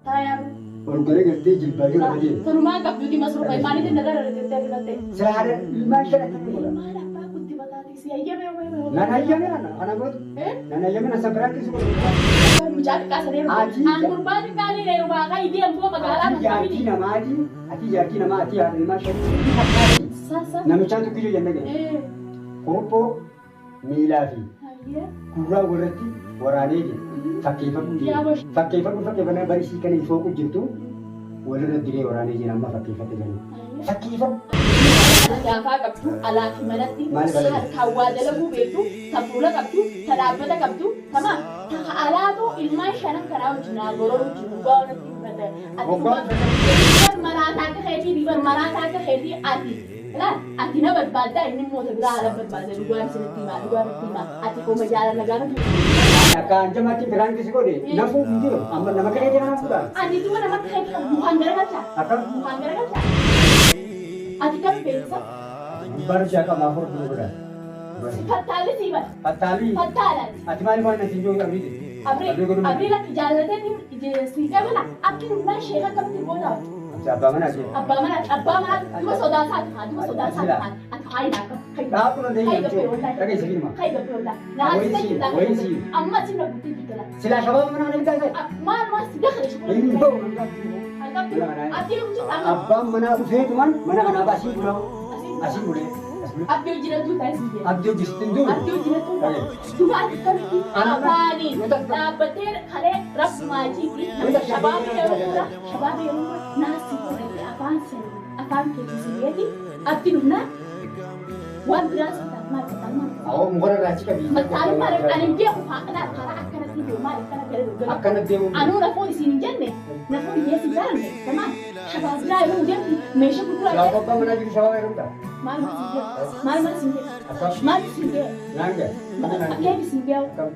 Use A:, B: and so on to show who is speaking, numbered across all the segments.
A: Taayaaru.
B: Ol garagaltee jilbaa jala deemu.
A: Torumaan qabduuti masruufa imaaniitiin na darara jettee rifatte.
B: Sila haadha ilmaan shan akkamitti godha?
A: Ilmaan abbaa guddifataatii si hayyame wayii.
B: Nan hayyame ana kana gootu.
A: Eh?
B: Nan hayyame na sabiraatti si godhu.
A: Mucaa xiqqaa sana yeroo
B: Ati-
A: An gurbaa xiqqaa ni heerumaa kan deemtuu magaalaa
B: Ati jaartii namaati. Ati jaartii namaa ati haadha ilmaan shanii.
A: Sasa.
B: Namichaan tokkiyyuu jenne gahe.
A: Eh.
B: Kuruphoo miilaa fi
A: Hayyee.
B: gurraa walirratti waraanee jira. Fakkeeffadhu
A: Yaa
B: jira.
A: bosh.
B: Fakkeeffadhu fakkeeffannaa bari isii kana ifooqu jirtu walirra diree waraanee jira amma fakkeeffatte jenna.
A: Hayyee.
B: Fakkeeffadhu.
A: Gaafaa qabdu alaa fi manatti
B: Maal balale?
A: harkaan waa dalaguu beektu, ta fuula qabdu, ta dhaabbata qabdu, tama ta alaatu ilmaan shanan kanaa wajjin naa gororuu jiru dhugaa wanatti himata. Ati
B: Waggaa
A: dhugaa maraataa akka keetii riban maraataa akka keetii ati. Laal ati na barbaaddaa inni immoo ta biraa ala barbaada dhugaan isinitti himaa dhugaan itti himaa ati koma jaalala gaafatu.
B: Akka anjamaatti biraan si godhe nafuu hin jiru. Amma nama kana jira nafuudhaan.
A: Ani duba nama akka keetii kana mukaan garagalchaa.
B: Akkam?
A: Mukaan garagalchaa. Ati kam beeksisa?
B: Barjaa qaba afur dura godha.
A: Fattaalli sii bara.
B: Fattaalii.
A: Fattaalaati.
B: Ati maal waan natti hin jiru abriiti.
A: Abrii abrii lakki jaallateetiin sii qabila akki humnaan sheeka akkamitti gootaaf.
B: Abbaa manaa jee.
A: Abbaa manaa abbaa manaa duba sodaasaati haa duba sodaasaati haa ati haayina akkam.
B: Dhaabu na deemu jechuudha. Dhageessi firma.
A: Hayi gabbee wallaahi. Naa
B: Wayii sii, wayii sii.
A: Amma si na guutuu jirtala.
B: Silaa shabaaba mana mana bitaa isa.
A: Maal maal si dakale shi.
B: Hin ba'u namni
A: Akkamitti ati hojii amma
B: Abbaan manaa dhufeetumaan mana kanaa baasii bulaa. Asii bulee. As bulee.
A: abdii hojii nattuu taasisi jedhe.
B: Abdii hojjechitti hin duune.
A: Abdii hojii nattuu taasisi. Duba ati akkamitti afaanii dhaabbattee kalee rabbumaa jiiti shabaaba yeroo dura shabaaba yeroo dura naasii godhate afaan sanii afaan keetii sireeti abdii dhumnaa waan biraa si taat maal taat maal taat.
B: Awoo mukarra irraa achi qabii.
A: Mattaalummaa ani hin beeku haadha karaa akkanatti deemu maal akkana gara gara.
B: Akkana deemu.
A: Anuu nafuun isin hin jenne nafuun hiyyeessi jaalanne tamam shabaab biraa yeroo deemti meeshaa gurguraa
B: Gaafa abbaan manaa jiru shabaaba yeroo ta'a.
A: maal maal siin jedhu maal maal siin jedhu
B: Akkam?
A: maal siin jedhu
B: Naan gahe.
A: akkeef siin jedhu
B: Akkam?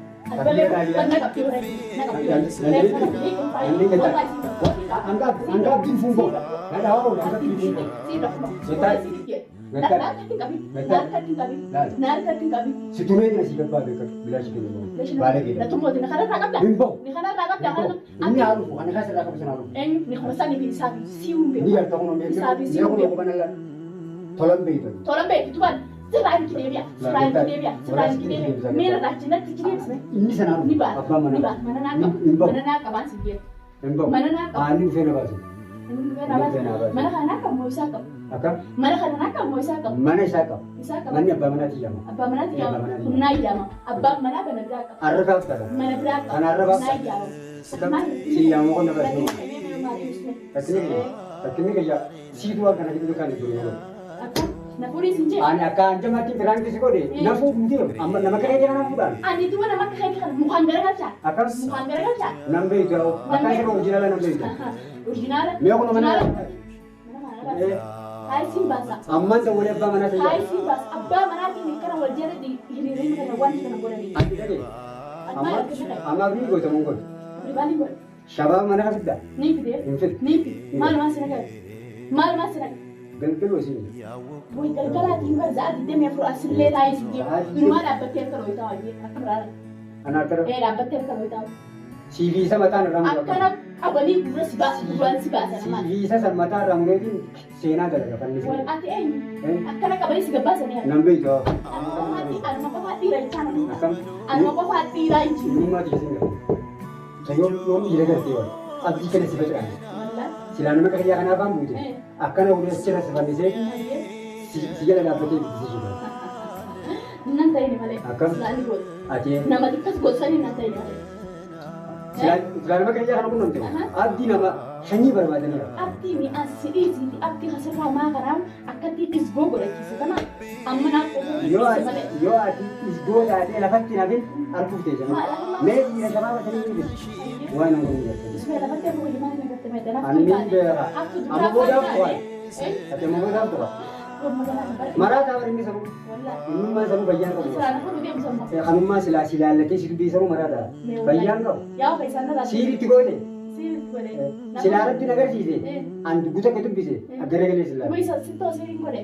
B: Hanga abdiin fuun ba'u. Na dhahaa oolu hanga abdiin fuun ba'u. Si tumee jira si gabbaa beekatu bilaashi kennu baala geedha. Hin ba'u. Inni haa dhufu ani kaasa irraa qabu sana haa dhufu. Ni garta kun mee kun quban ala tolan beeytan. Inni sana haa dhufu abbaan manaa. Hin ba'u. Hin ba'u.
A: Mana naa qabu.
B: Aanni dhufee na baase.
A: Mana kana qabu isaa qabu.
B: Akkam?
A: Mana kana qabu isaa qabu.
B: Mana isaa qaba.
A: Isaa qaba.
B: Manni abbaa manaati jedhama.
A: Abbaa manaati yaama. Humnaa yaama. Abbaan manaa mana biraa qaba.
B: Arrabaaf qaba.
A: Mana biraa qaba.
B: Kana arrabaaf
A: Humnaa
B: qaba.
A: yaama.
B: Akkam? Si yaamu qonna baasee. Rakkinni kiyya. Rakkinni kiyya. Siitu waan kana gidduu kan jiru yoo.
A: Akka nafurii sin jee.
B: Ani akka anjamaatti biraan si godhe nafuu hin jiru. Amma nama kana jira nafuudhaan.
A: Ani duba nama akka keetii kana mukaan garagalchaa.
B: Akkam?
A: Mukaan garagalchaa.
B: Nan beektu yaa akka isa oriijinaala nan beektu.
A: Originaala.
B: Mee kun mana
A: Mana kana baasa. Hayi siin baasa.
B: ammaan ta'u walii abbaa manaa
A: Hayi
B: ta'e.
A: siin baasa. Abbaa manaatiin kana wal jala hiriiriin kana waan kana godhanii.
B: Ati dhage. Amma amma abdii goota mun godhu.
A: Ribaanii godhe.
B: Shabaaba mana fidda.
A: Ni fide.
B: Hin fidu.
A: Ni fide. Maal maal sina gahe? Maal maal sina gahe?
B: Galgaluu isin.
A: Way galgalaatiin bara za'a 24 asillee taa'ee si jiru. Inumaa dhaabbattee akka looyitaa wayyee akka biraa.
B: Ana akka
A: Ee dhaabbattee akka looyitaa.
B: CV isa mataan irraa muruu
A: Akkana qabanii gurra si baasu gurraan si baasan maal.
B: CV isa san mataa irraa mureetiin seenaa dalaga fannisee.
A: Wal ati eenyu? Akkana qabanii si gabbaasanii.
B: Nan beektu.
A: Anuma qofaa dhiira jechaa nama.
B: Akkam?
A: Anuma qofaa dhiiraa hin jiru.
B: Eenyummaa kiyya sin galu. Yoom yoom dhiira gartee wal. Abdii kana si faca'an.
A: Wallaan.
B: Silaa nama qariyaa kanaa afaan buute. Akkana ulee achirra si fannisee si jala dhaabbatee si jira.
A: Nan ta'ini malee.
B: Akkam?
A: Silaa ni goota.
B: Ati
A: Nama xiqqas goosanii nan ta'ini malee.
B: silaa nama qariyaa kana qunnamte abdii nama shanyii barbaadaniira.
A: Abdii mi'aan sidhiisiiti abdii kasirraa maa kanaa akkatti isgoo godhachiise kana amma naa qofa
B: Yoo
A: dhiise
B: ati
A: malee.
B: yoo ati isgoo taatee lafatti hin hafin arguuf teessa. Mee dhiira shabaaba sanii ni bitu. Waan nama hin gartee.
A: Ismee lafatti hafu himaa hin gartee mee dalaaf
B: Ani ni beeka.
A: Haftu
B: Amma
A: duraa
B: boodaaf
A: faana
B: tuqa. Ati amma boodaaf tuqa. Maraa ta'a inni sanuu. Innummaan sanuu fayyaan qabu. Kanummaa silaa si laallatee si dubbii sanuu maraa ta'a. Fayyaan qabu.
A: Yaa fayyisaan na laata.
B: Siiritti goote.
A: Siiritti godhe.
B: Silaa rabbi na agarsiise. An dubbu takka dubbise. Garagalee silaa.
A: Isa sittoo siiriin godhe.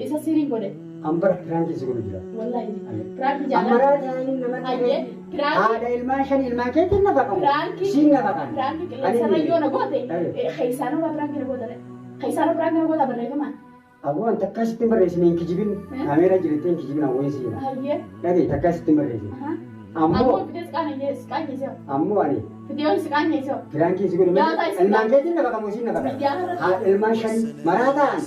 A: Isa siiriin godhe.
B: Ambara piraanki si godhu jira.
A: Wallahi piraanki jaalladha.
B: Ammaraa ta'anii nama haadha ilmaan shan ilmaan keetiin nafa qabu. Siin nafa qabu.
A: Piraanki qilleensarra yoo na goote keessaanuma piraanki na goota. Keessaanuma piraanki na goota barreeffamaan.
B: Abuun takka sitti barreessine hin kijibin kaameeraa jirti hin kijibin awwee siina. Dhagahi takka sitti barreessine.
A: Ammoo fidees qaanyeessoo.
B: Ammoo ani.
A: Fidees qaanyeessoo.
B: Piraanki si godhu ilmaan keetiin nafa qabu siin nafa qabu. Haadha ilmaan shan maraa ta'an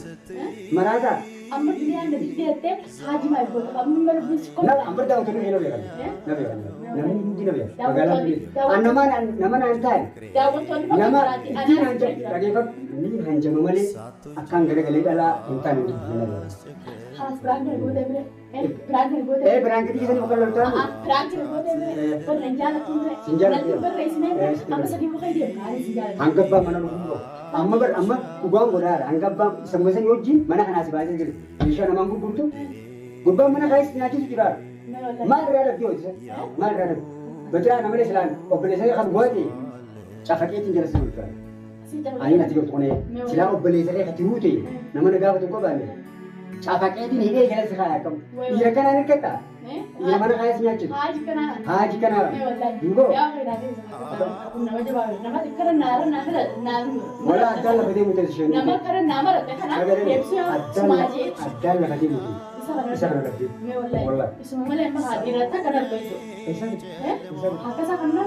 B: maraa ta'an.
A: Amma duniyaan na biddeettee haaji maal goota qabnu mana bulchi
B: kola. Amma daawwattoonni na beekan. Na beekan. Namni hundi na beekan. Magaalaa hundi. Nama naan taa'e.
A: Daawwattoonni
B: nama ittiin hanjama dhageeffadhu. Inni hanjama malee akkaan garagalee dhalaa hin taane hundi na beekan.
A: Haas piraanki na gootee bire. Piraanki na gootee.
B: Piraanki dhiisanii bakka loltaan.
A: Piraanki na gootee bire. Barra hin jaallattu bire.
B: Sin jaallattu.
A: Natti barreessinee bire. Amma sadii muka deemu. Ani sin jaallattu.
B: Hangabbaa mana dhuguu. Amma bar amma dhugaan godhaadha. Hangabbaa sammuu sanii wajjin mana kanaas baasee jira. Meeshaa namaan gurgurtu gurbaan mana kaayis nyaachisu jira. Maal irraa dhabdee hojjeta? Maal irraa dhabdee? Batiraa nama islaan obboleessa kan goote cafaqeetiin jala si bulchaa. Ani natti galtu kunee silaa obboleessa kee kati ruute nama na gaafatu hin qabaanne cafaqeetiin hidhee jala si kaaya akkam. Dhiira kanaan hirkatta. Dhiira mana kaayis nyaachisu.
A: Haaji kanaa.
B: Haaji kanaa. Duuboo. Wala addaan lafa deemu ta'e isheen.
A: Nama kana nama ratte kana deebisuu sumaajee.
B: Addaan lafa deemu ta'e. Isa kana dhabdee.
A: Wallahi. Isuma malee amma dhiirota kana dhabdee. Akkasa kan nama.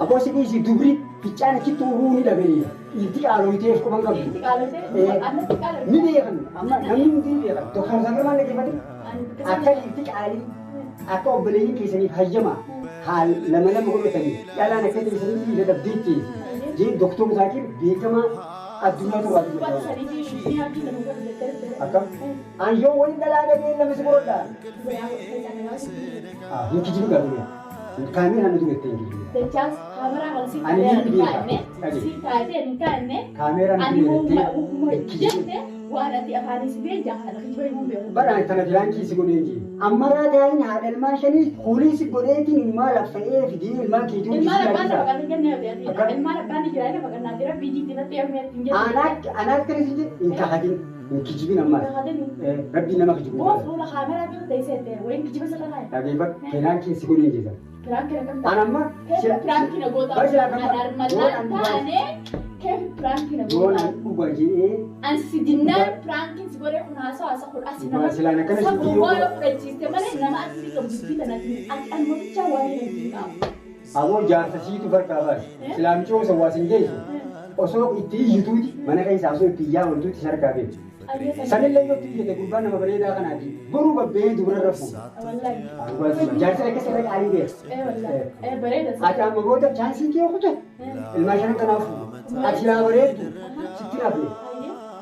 B: Abboo si dhiisi dubri ficcaan achitti uruu ni dhabee dhiirti qaaloyiteef quban qabdu.
A: Dhiirti qaaloyitee annatti qaaloyitee.
B: Ni beekan amma namni hundi ni beekan. Doktor Zakir maal dhaggeeffate? Akka dhiirti qaalii akka obboleeyyiin keessaniif hayyama haal lama lama godhatanii dhalaan akka keessanii dhiira dhabdeetti. Jee Doktor Zakir beekamaa addunyaa torbaatu jira. Akkam? An yoo waliin dhalaa dhabee lama si godhadha. Hin kijibu gaafii. Kaameeraa na durettee hin kijibu.
A: Dachaas kaameraa kana si taatee si taatee hin kaa'anne.
B: Kaameeraa na durettee
A: hin kijibu. Waan ati afaanis bee jaakala kijiba hin beeku.
B: Bara tana firaankii si godhee jiru. Ammaraa taa'in haadha ilmaan shanii kuulii si godheetiin ilmaa laffa'ee fidee ilmaan keetii hojii
A: Ilmaan abbaan lafa kan hin jenne ilmaan abbaan ni jira lafa kan jira biyyi irratti yommuu hin jenne.
B: Anaaf kan isin jedhu hin kakatin hin kijibin ammaa. Rabbii nama kijibu.
A: Boo fuula kaameraa bira teessee ta'e wayin kijiba sirra kaa'e.
B: Dhageeffadhu firaankii si godhee jira.
A: Firaankii na
B: An amma
A: Firaankii na goota. Anarmallaan taanee keef firaankii na goota.
B: Yoon dhuga jedhee.
A: An si dinnaan firaankiin si godhee kun haasawa haasaa kun asi nama.
B: Silaan akkana si
A: Sabuu waa yoo fudhachiiste malee nama asii qabu dubbii tanatti ati anumichaa waa hin qabu.
B: Aboo jaarsa siitu farkaa baase. Silaa micoo osoo waa sin geessu. Osoo itti iyyituuti mana keessaa osoo itti iyyaa ooltuuti sarkaa beeku. Sanillee yoo itti iyyate gurbaan nama bareedaa kanaati. Boruu babbee dubara rafu. Jaarsa akkas irra qaalii beeka. Ati amma booda chaansii kee kute. Ilmaan shanan kanaaf ati silaa bareeddu sitti rafne.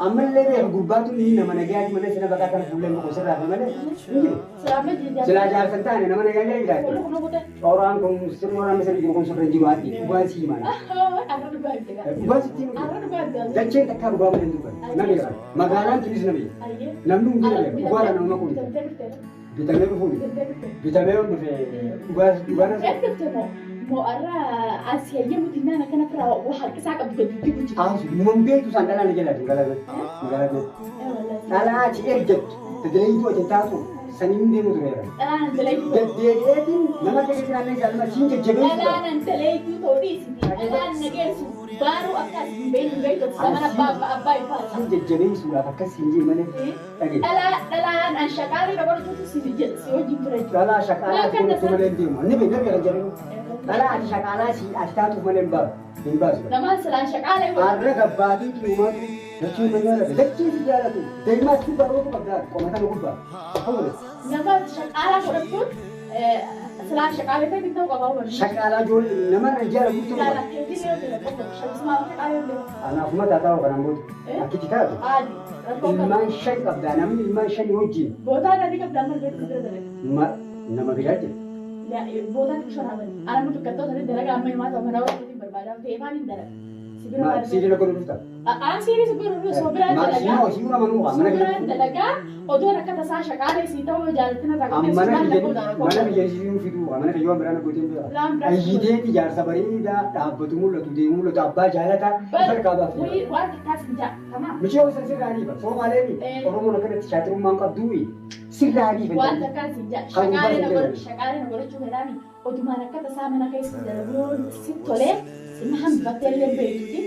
B: Ammallee beeka gurbaatu inni nama nagayaati malee sina baqaa kana fuullee muka sirraa fi malee hin jiru. Silaa jaarsan taane nama nagaa jala jiraate. Cooraan kun sirna waraana sirri jiru kun sirra hin jiru haati dhugaan si himana. Dhugaan sitti himu. Dacheen takkaa dhugaa malee hin dubbanne. Na beeka. Magaalaan tunis na beeka. Namni hundi na beeka. Dhugaadha nama kun. Bitamee dhufuuni. Bitamee dhufe dhugaa dhugaan.
A: Mo'arra asii hayyamu dinnaan akkana firaa waa harkisaa qabdu gadi guji.
B: Aasu numan beektu isaan dhalaa na jalaatu magaalaa magaalaa dhalaa ati ergattu tajaajiltuu ati taatu saniin deemu tureera.
A: Dhalaan dalayduu.
B: Deddeebi'eetiin nama keessa jiraannee jaalama siin jajjabeessu.
A: Dhalaan dalayduu ta'uu dhiisiti. Dhalaan nageessu baaruu akka as hin beeknu beektu zaman abbaa abbaa hin faasa.
B: Siin jajjabeessuudhaaf akkas siin jee malee dhagee.
A: Dhalaan an shaqaalee dabartuutu si wajjin ture.
B: Dhalaa shaqaalaa ati godhatu malee hin deemu. Ni beekna beeka jedhamu. Dhalaa ati shaqaalaa si ati taatuuf malee hin baasu. Hin baasu.
A: Namaan silaan shaqaalee.
B: Har'a gabbaatii qiimaatu dachee mana jaalatu. Dachee si jaalatu. Deemaa si barootu qabdaa qomata nu gubbaa.
A: Nama shaqaalaa godhatuun silaan shaqaalee ta'e bittuu qabaa waliin.
B: Shaqaalaa ijoollee nama irra jaalatu bittuu qaba.
A: Silaan keetiin yoo ta'e qofa shaqismaa shaqaalee yoo ta'e.
B: Anaaf mataa taa'u kanaan booda akkitti taatu.
A: Aadi.
B: Ilmaan shan qabdaa namni ilmaan shan wajjin.
A: Bootaa adii qabdaa maal beektu bira darbe.
B: Nama biraa jira.
A: Bootaa xiqqoo raabani. Ana mutu kattoo sana dalagaa amma himaa ta'u mana warra barbaadaa deemaan hin dalaga.
B: Sibiila godhu dhufta.
A: Aan sibiila godhu dhufu soo biraan dalagaa.
B: Sibiila manuu mana
A: biraan dalagaa odoon akka tasaa shaqaalee sii ta'uu jaalattina ta'a.
B: Mana biyya isiin fiduu mana biyya biraan gootee bira. Ayyitee ijaarsa bareedaa dhaabbatu mul'atu deemu mul'atu abbaa jaalataa harkaa baafte.
A: Waan xiqqaas hin jaa. Tamam.
B: Michiyoo san sirraa dhiiba. Soomaaleen Oromoon akkanatti shaatirummaan qabduu Sirraa dhiife.
A: Waan takkaan siin jaa shaqaalee na godhachuu fedhaami odumaan akka tasaa mana keessa dalaguun si tolee na hambifattee illee beektuuti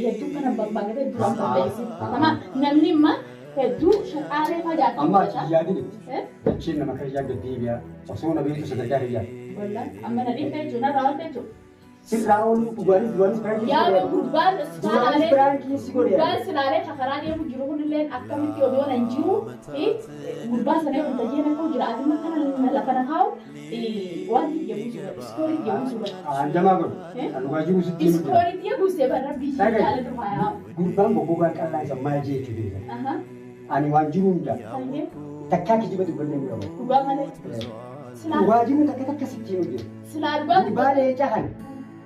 A: hedduu kana barbaadate duraan balleessi. Tama namni imma hedduu shaqaalee fajaatu.
B: Amma ati yaadin itti. Dacheen nama kan yaadde deebi'a. Osoo na beektu sadarkaa hiyyaa.
A: Wallah amma na dhiifte jechuudha na raawwatte jechuudha.
B: Sirraa ooluu dhugaanis duraanis piraankii si
A: Yaa
B: godhe.
A: gurbaan
B: Duraanis piraankii si godhe.
A: Gurbaan silaalee karaa deemu jiru kunillee akkamitti odoo nan jiru gurbaa sana yoo tajaajilan akka jira ati kana lafa na kaa'u waan jedhamu suura iskoorii jedhamu suura.
B: Anjamaa godhu. Kan dhugaa jiru sitti himu jira.
A: Iskoorii jedhamu seera biyyi jaalatu faayaa.
B: Gurbaan goggogaan qal'aa isa maal jee jechuudha. Ani waan jiru hunda takkaa kijiba dubbannee hin qabu.
A: Dhugaa malee.
B: Dhugaa jiru takka takka sitti himu jira.
A: Silaa dhugaa.
B: Gurbaa leencaa kana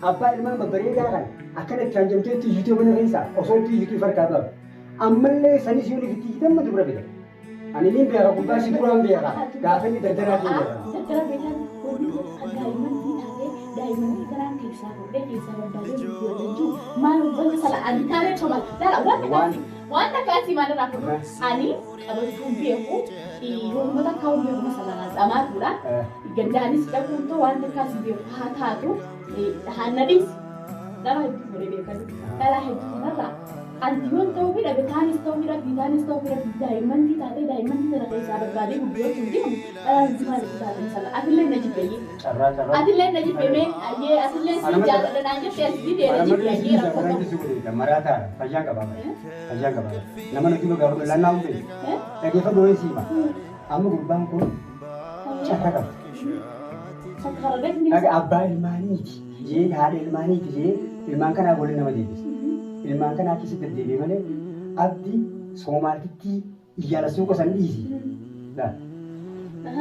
B: abbaa ilmaan babbareedaa kana akkana itti hanjamtee itti iyyitee mana keessaa osoo itti iyyituu farkaa qaba. Ammallee sanis yoo itti iyyitan ma dubra fida. Ani niin beeka gurbaa si duraan beeka gaafa inni dardaraa ta'e beeka.
A: Dardara beekan wanni kan daa'imman taatee daa'imman karaan keessaa fuudhee keessaa barbaadee jechuun maal wanta sala ani taanee tola dhala wanta kaasi wanta kaasi maal irraa fuudhu ani qabachuun beeku uummata kaa'uun beeku masalaan dhamaatuudha. Gandaanis dhaquun ta'u wanta kaasi beeku haa taatu haannadis dhala hedduu fuudhee beekan dhala hedduu kanarraa antiyoon ta'uu fi dhabe taanis ta'uu fi dhabe taanis ta'uu fi dhabe daa'imman taatee daa'imman tana keessaa barbaadee gurgurachuun deemu dhala hedduu maal itti taate sana atillee na jibbeeyyi.
B: Carraa carraa.
A: Atillee na jibbeemee ayyee atillee si jaalladha naan jettee as didee na jibbe ayyee rakkoo ta'u.
B: Marataa fayyaa qabaa fayyaa qabaa nama nuti nu gaafa lannaa hundee dhageeffadhu wayii siima amma gurbaan kun carraa qaba. Dhaga abbaa ilmaaniiti jee haadha ilmaaniiti jee ilmaan kanaa waliin nama deebisa. Ilmaan kanaa keessatti deddeebi'e malee abdii Soomaaltitti iyyaala suuqa san dhiisi.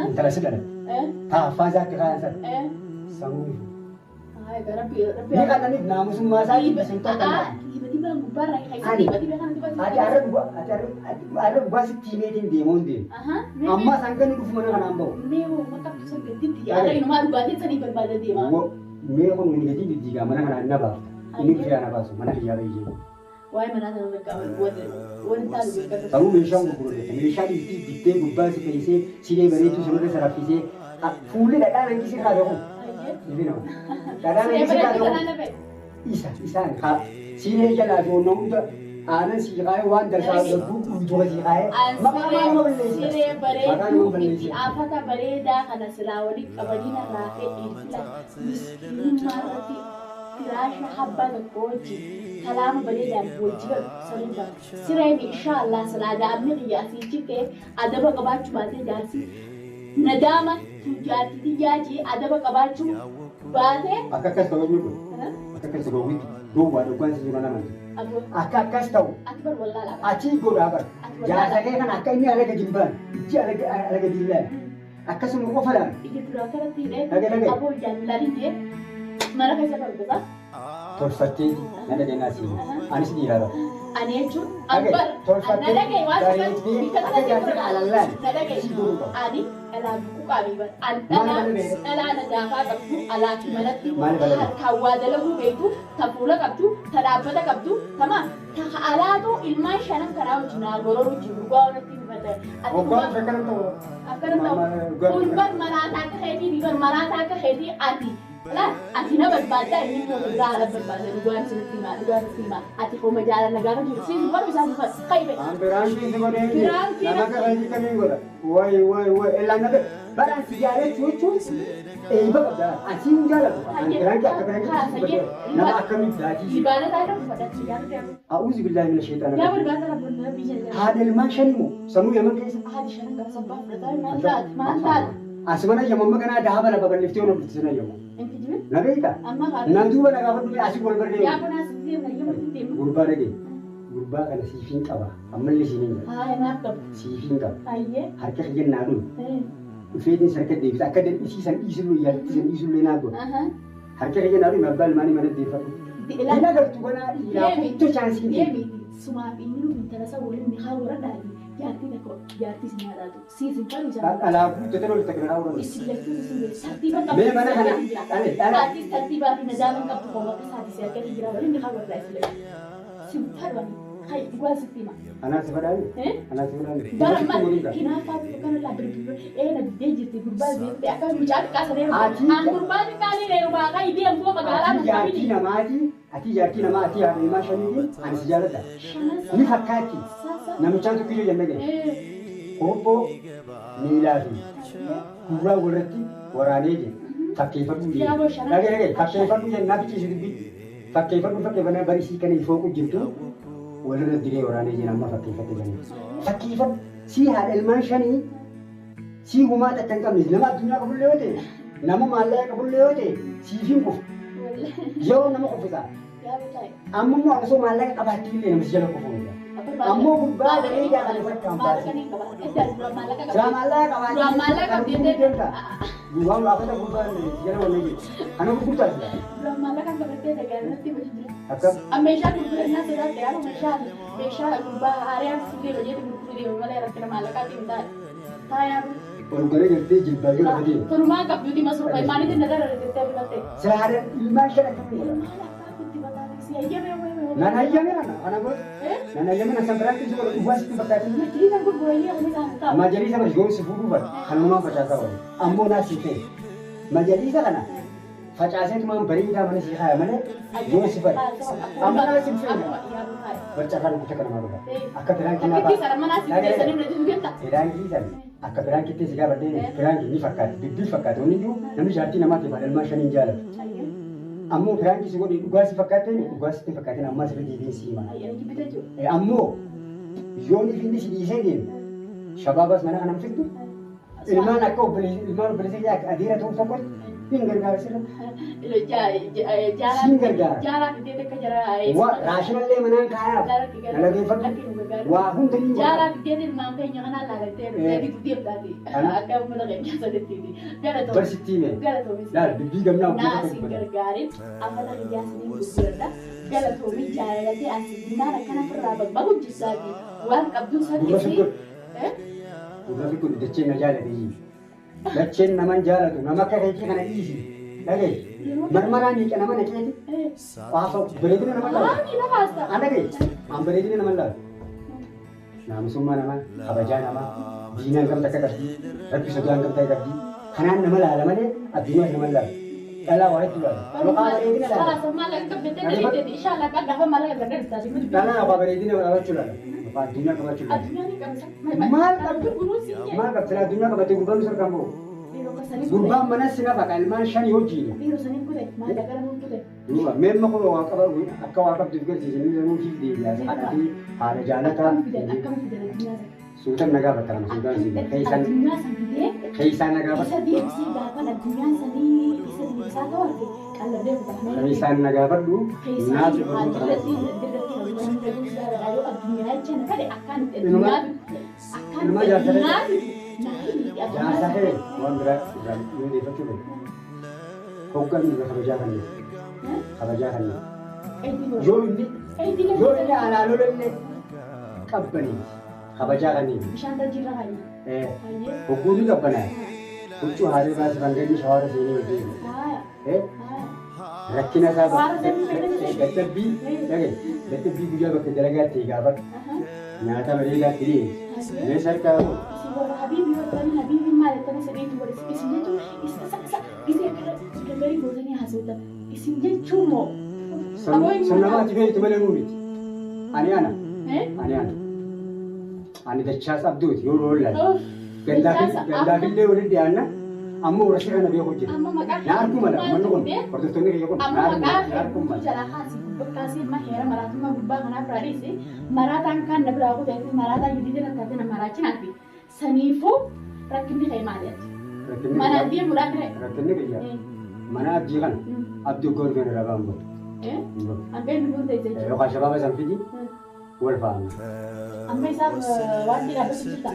B: Intala si dhalatte. Taaffaa isaa akka kaan sana. Sammuu ifu. Ni kannaniif naamusummaa isaa dhiibbisu ta'uu danda'a. Ati har'a dhugaa sitti himeetiin deemuu hin deemu. Amma isaan ganni dhufu mana kanaan bahu. Mee kun inni gatii diddiigaa mana kanaan na baafta. Inni guyyaa na baasu mana biyyaa bayyee.
A: Waa'ee manaa sana wanti taatu beekatu.
B: Garuu meeshaan gurgurate meeshaa dhiibbii bittee gubbaa si fe'isee siree bareedduu sanarra saraffisee fuulli dhadhaan hanqisee irraa gahu. Dhadhaan hanqisee irraa gahu. Isa isaan haa siree jalaa fi onnaa hunda aanan sii kaayee waan darsaa gabbuu guutuu sii kaayee maqaa maal nama balleessa.
A: Siree bareedduu itti afata bareedaa kana silaa waliin qabanii narraa fedhii miskiinummaa irratti firaasha habbaa tokko wajjin kalaama bareedaan wajji galu sirrii baatu. Sireen inshaallah silaa daa'imni biyya asii jittee adaba qabaachuu baatee jaarsi nadaama jaartii xiyyaa jee adaba qabaachuu baatee.
B: Akka akkas ta'u eenyu kun? Akka akkas ta'u wiiki duwwaa dhugaan si jiru nama. Akka akkas ta'u.
A: Ati bar wallaala.
B: Achi godhaa bar. Jaarsa kee kana akka inni alaga jibbaan ijji alaga diilaan akkasuma qofa laala.
A: Ija duraa kanatti hidhee aboo jaalladhi jee mana keessa falbisa.
B: Tolfattee na dhageenyaa siin anis dhiiraa bara.
A: Ani jechuun abbar na dhagee waan
B: akka jaarsa alallaan
A: na dhagee ani dhalaa buqquu qaabii bara an dhalaa na daafaa qabdu alaafi manatti harkaan waa dalaguu beektu ta fuula qabdu ta dhaabbata qabdu tama ta alaatu ilmaan shanan kanaa wajjin naa gororuu jiru dhugaa wanatti himata.
B: Waggaan akkana ta'u.
A: Akkana ta'u kun bar maraataa akka keetii bar maraataa akka keetii ati. Ati na barbaaddaa inni immoo biraa ala barbaada dhugaan sirriitti himaa dhugaan sirriitti himaa ati koo majaala nagaa kan jiru siin baruu isaa sifatu kaibe.
B: An biraantii si godhee nama kana kamiin godha wayi wayi wayi ellaan nabe baraan si jaalachuu jechuun eebba qabda ati hin jaalatu an biraantii akka biraantii nama akkamitti daatii.
A: Libaana taa'ee fudhachuu jaalatu.
B: A'uuzu billaahi mina sheexaana.
A: Yaa barbaada rabboon rabbii jala.
B: Haadha ilmaan shanii moo sanuu yaman keessa.
A: Haadhi shanan qaba sabbaa fudhataa maal taate maal taate.
B: Asumana yamma kanaa daaba lafa bal'iftee ono bulchisana yamma. Na beektaa? Na duuba na gaafa dhufe asii wal barree.
A: Yaa kun asii deemna yoo deemna.
B: Gurbaa dhagee. Gurbaa kana siifiin qaba. Ammallee siiniin qaba.
A: Haa naaf qaba.
B: Siifiin qaba.
A: Ayyee.
B: Harka kiyyan naa dhume. Dhufeetiin sarka deebisa. Akka dhiisisan dhiisullee yaalchisan dhiisullee naa godha. Harka kiyyan naa dhume abbaa ilmaanii mana deeffadhu. Hin agartu kanaa dhiiraa kuttu chaansiin
A: deemi. Sumaaf inni nu intala isa waliin ni haa warra jaartii tokko jaartii si nyaataatu siisin fadhu jaalatu.
B: Alaa guuttee lolta kana raawwatu.
A: Isin lachuu isin beeku tartiiba qabdu.
B: Mee mana kana dhale dhale.
A: Saatis tartiibaa fi nadaaman qabdu koo bakka saatis argate jira waliin ni haa warra isin lachuu. Sin fadhu ani. Kai dhugaa sitti hima.
B: Anaa si fadhaani? Anaa si fadhaani?
A: Bara amma hinaaffaa bifa kana laa birbir na diddee jirti gurbaa beekte akka mucaa xiqqaa sana heeruma. An gurbaa xiqqaa ni heeruma kai deemtuu magaalaa
B: Ati jaartii namaati, ati jaartii namaa, ati haadha ilmaa shaniiti, ani si jaaladha. Ni fakkaatti. Namichaan tokkiyyuu jennee ga'e. Kobboo miilaa fi gurraa walirratti waraanee jira. Fakkeeffadhu jedhe. Dhagee dhagee fakkeeffadhu jedhe naaf ciisu dubbii. Fakkeeffadhu fakkeeffannaa bari isii kana ifooqu jirtu walirra diree waraanee jira amma fakkeeffatte jennee. Fakkeeffadhu sii haadha ilmaan shanii sii humaa takka hin qabne nama addunyaa qabullee yoo ta'e nama maallaqa qabullee yoo ta'e siif hin kufu. Yeroo nama kuffisa. Amma immoo osoo maallaqa qabaatti illee nama si jala kufu. Ammoo gurbaa bareedaa kana fakkaan baase. Silaa maallaqa qabaatti.
A: Duraan maallaqa qabdi
B: deemta. Gurbaan laafata gurbaan jala wanna jedhu. Kana gurgurtaa jira.
A: Duraan maallaqa qabattee dagaalamatti hojii jira.
B: Akkam.
A: Meeshaa gurgurannaa sodaatti yaa meeshaa meeshaa gurbaa haaraan sillee hojii gurguruu deemu malee rakkina maallaqaatiin hin taane. Taayaa
B: Ol garee gartee jilbaa yoo lafa deemu.
A: Turumaa qabduuti masruufa maaliitiin na darara jettee bifatte.
B: Silaa haadha ilmaan shan akkamiin godha?
A: Maal abbaa kutti bataate si hayyame
B: Nan hayyame kana kana godhu. Nan hayyame na san biraatti si godhu dhugaa sitti fakkaate.
A: Majliisa gurgurayyee kun isaan taa'u.
B: Majaliisa bara yoo si fuudhuu fadha kanumaan facaasaa oolu. Ammoo naa si ta'e. Majaliisa kana facaaseetumaan bareedaa mana si kaaya malee yoo si fadha. Amma naa si feene. Barcaa kan kuta kana maal akka piraankii naa
A: Takkitti sana manaa si keessanii bira jiru jetta.
B: Piraankii sana akka piraankiitti si gaafadhee piraankii ni fakkaatti dubbii fakkaatti wanni iyyuu namni jaartii namaatiif haadha ilmaan shaniin jaalatu. Ammoo piraankii si godhe dhugaa si fakkaateen dhugaa sitti fakkaateen ammaa sirri deebiin si hima. Ammoo yoon inni si dhiisee deeme shabaabas mana kana fiddu ilmaan akka obboleessi ilmaan obboleessi akka adeera ta'uu tokkotti hin gargaara sirra. Siin gargaara.
A: Jaalaa fidee takka jara.
B: Raashinallee manaan kaayaaf nalageeffadhu waa hunda ni
A: Jaalaa fidee ilmaan keenya kanaan laalattee dhufee deemtaati. Akka uummata keenya saditti. Galatoomi.
B: Barsitti hime.
A: Galatoomi.
B: Laal dubbii gamnaa
A: Naa
B: obboleessa
A: si
B: dubbata.
A: gargaarin afata kiyyaa siniin gurguradha. Galatoomi jaalalatee asi gunnaan akkana ofirraa babbaqu jirtaati. Waan qabduun
B: Gurra
A: saffisi.
B: fi Gurra fi kun dacheen na jaalate. Dacheen naman jaalatu nama akka keetii kana dhiisi. Dhagaye. Marmaraan hiika nama naqeeti. Waafa bareedina nama laatu.
A: Maali lafaasta?
B: An dhagaye. An bareedina nama laatu. Naamusummaa namaa, kabajaa namaa, diinaan gamta akka qabdi, rabbi sodaan gamta akka qabdi. Kanaan nama laala malee addunyaas nama laala. Dhalaa waa hedduu laala. Yookaan bareedina laala.
A: Kalaas maallaqa qabdee daleeteeti. Inshallah kan gaafa maallaqa gargaartaati.
B: Dhalaa waa bareedina qabaachuu laala. Yookaan addunyaa qabaachuu laala.
A: Addunyaan ni qabsa.
B: Maal qabdu?
A: Gurguruun si jee.
B: Maal qabdi? Addunyaa qabattee gurbaan nu sarkaan ba'u. Gurbaan mana si nafa kan ilmaan shanii hojiidha.
A: Dhiiroo saniif kute maallaqa lamuun kute.
B: Duuba meemma kun waa qaba akka waa qabduuf garsiise inni sanuu fiif deebi'a. Haadha haadha jaalataa.
A: Akkam fidan akkam fidan addunyaa sana.
B: Suutan na gaafata nama suutaan si keessan
A: Addunyaa san fidee
B: keessaan na gaafata.
A: isa deebisee gaafan addunyaan sanii isa deebisaa ta'u arge qalladee kutaa.
B: Keessaan na gaafadhu naaf barnoota kana. Jaarsa kee waan biraa irraa yoo deeffachuu fedhe. Hoggaan dura kabajaa kan kabajaa kan yoo inni yoo inni alaa lolallee qabbanii kabajaa kan
A: Bishaan tajjiirra hayyee.
B: Hogguu ni qabbanaa. Huccuu haarii baasii banganni shawaara seenee hojii. Rakkina isaa dadhabbii dhagaye dadhabbii guyyaa bakka dalagaatti gaafadhu. Nyaata bareedaatti dhiyeessi. Mee sarkaa hoo?
A: Habiibi yoo ta'an habiibi maal jettanii sadiitu wal isin jechuun isa isa gisee akkana gargarii gootanii haasoftan isin jechuun moo.
B: Sun namaatti beektu malee nuu miti. Ani ana. Ani ana. Ani dachaas abduuti yoo lollaan. Gandaafillee walitti dhiyaanna. Ammoo warra sirna beeku jira.
A: Amma maqaa
B: Na arguu mala uummanni kun hordoftoonni kiyya kun
A: Amma
B: na arguu
A: maqaa
B: na arguu mala.
A: jalaa kaasii gubbaa amma heera maraatummaa gubbaa kanaaf raadhiisi maraataan kan na biraa kutee maraataa gidii jala taatee na maraachinaati. Saniifuu rakkinni kee maali ati?
B: Rakkinni
A: Mana
B: kiyya
A: deemuudhaan ture.
B: rakkinni kiyya mana abdii kana abdii goon kan irraa ba'an godhu.
A: Hanga inni kun ta'e jechuudha.
B: Yookaan shabaaba san fidi wal faana.
A: Amma isaaf waan dhaabbatu jirta.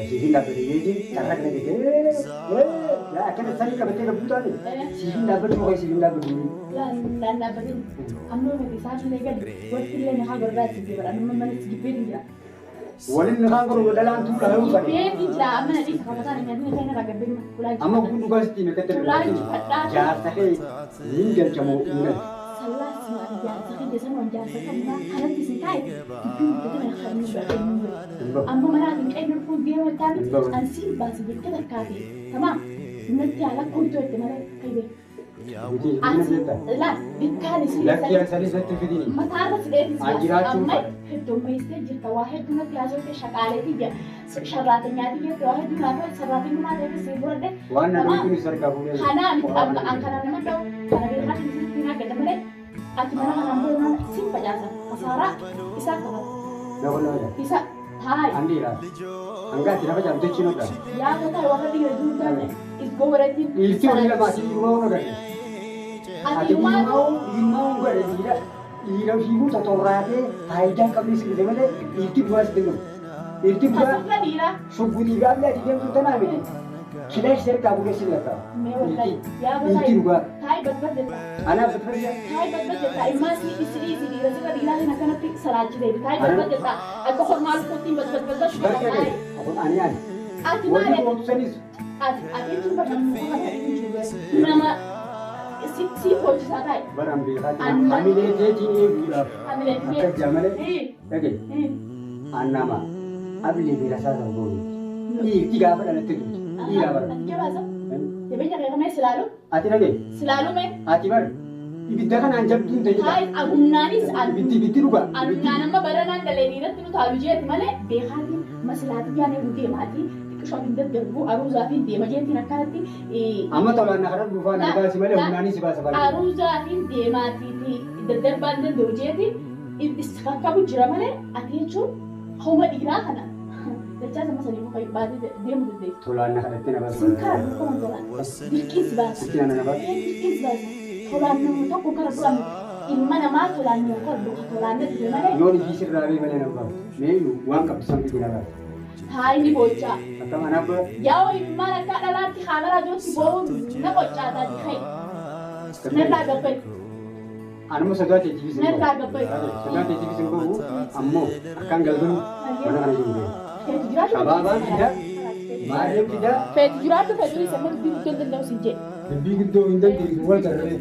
B: Siifin dhaabbate jeeti carraa kana jettee akkana sanii qabattee gabbuu taate siifin dhaabbatu yookaan siifin dhaabbatu.
A: Laan dhaabbatin amma miti isaan illee gadi wanti illee na haa gorraatti jibara amma manatti jibbeetu jira.
B: Waliin na haa gorru dhalaan tuulaa yoo fadhe.
A: Jibbeetu jira amma na dhiisa kabataan nyaatni keenya irraa gabbee ulaa
B: Amma kun dhugaa sitti hime kattee jaarsa kee hin galchamoo hin galchu.
A: Sallaas jaarsa kiyya sanuma jaarsa kan kanatti isin taa'e dubbii
B: Hin bahu.
A: Amma manaatiin qe'ee dhufuun deema taane
B: Hin bahu.
A: ansiin baase jettee takkaate. Tamaam. Natti haala kontoo itti malee kaybee.
B: Nuti hin
A: Ansi
B: beektaa.
A: laal bikkaan isii
B: Lakkii ansanii sitti fidini.
A: mataarra si dheetis
B: An jiraachuu
A: amma
B: fedha.
A: heddummeessitee jirta waa hedduu natti haasofte shaqaaleetii jira sharraatinyaati jette waa hedduu naaf sharraatinummaa ta'e si fudhadhe
B: Waan na dhufin sarkaa fuudhee.
A: kanaa miti amma an kana nama dha'u kana beekaa sitti hin argata malee ati mana kanaan booda mana sin facaasa kasaaraa isaa qabata
B: Na qonna facaasa.
A: isa taayi
B: An dhiiraa. Hanga ati lafa jaamte chiin hodhaa.
A: yaa tataa warra dhiira jiru taane isgoo bareetiin
B: Dhiirti horii lama asii hiyyummaa hunda gadi.
A: ati
B: Ati
A: himaa
B: hiyyummaa hunda gadi dhiira. Dhiira fiiguu totorraatee faayidaa hin qabne si dhise malee dhiirti bu'aa sitti hin qabu. Dhiirti bu'aa
A: kasirra dhiiraa
B: shuggutii gaafni ati deemtu tanaa miti. Kilaash sarkaa fuudhee si lakkaa.
A: mee wallahi yaa
B: Dhiirti
A: tataa
B: dhugaa.
A: taayi badbad jetta
B: Anaaf fatfariya.
A: Taay badbad jetta immaa si isii si dhiira sirra dhiiraa hin akkanatti salaachitee taay badbad jetta akka hormaa lukkuuttiin badbad badbad
B: Barka
A: taay
B: gadi. Kun ani ani.
A: ati
B: Warri
A: maal
B: gootu sanis
A: ati ati jechuun bakka nama jiru nama si si hojjetaa taay
B: baran beekaati.
A: Anna-
B: Hamilee keetiin eeguudhaaf.
A: hamilee
B: Akka jaa malee.
A: kee
B: Dhagaye. Annama ablee beekasaa ta'u goone. Dhiirti gaafa dhalatte duuti. Dhiiraa bara.
A: ati jabaasa jabeenya kee kamee silaalu
B: Ati dhagaye.
A: silaalu mee
B: Ati bara. Ibidda kanaan jabduun ta'e.
A: taay humnaanis
B: Ibiddi ibiddi dhugaa.
A: Adunyaan amma baranaan dhalee dhiiratti nu taalu jeeti malee beekaatiin masilaatii yaanee nu deemaatii xiqqishoo hin daddarbu aruuzaatiin deema jeetiin akkanatti
B: Amma tolaan na karaa dhufaa na baasi malee humnaanis si baasa baay'ee.
A: aruuzaatiin deemaatiiti daddarbaan danda'u jeeti kakkabu jira malee ati jechuun homa dhiiraa kana dachaa sama sanii muka baatee deemu dandeessu.
B: Tolaan na kadhattee na baasa.
A: Sin karaa dukkana tolaan dirqiin si baasa.
B: Dirqiin na baasa.
A: Dirqiin si baasa. Tolaan namni tokko kara dura ilma namaa tolaan nama kara duka tolaan na dhufe malee
B: Yoon ifii sirraa bee malee na baasa. Mee waan qabdu san fidi na baasa.
A: Taayi boochaa.
B: Akkam anaaf bara.
A: Yaa ilmaan akka dhalaatti kaameraa duratti boo'uun na qoccaataati kai. Narraa gabbai.
B: Anuma sodaa teetiifis hin
A: Narraa gabbai.
B: Sodaa teetiifis hin bahu ammoo akkaan galgalu mana kana jiru beeku.
A: Feetu jiraatu.
B: Shabaabaan fida. Maarreen fida.
A: Feetu jiraatu feetu isa amma dubbii guddoo hin danda'u siin jedhe.
B: Dubbii guddoo hin dandeessu wal tarree.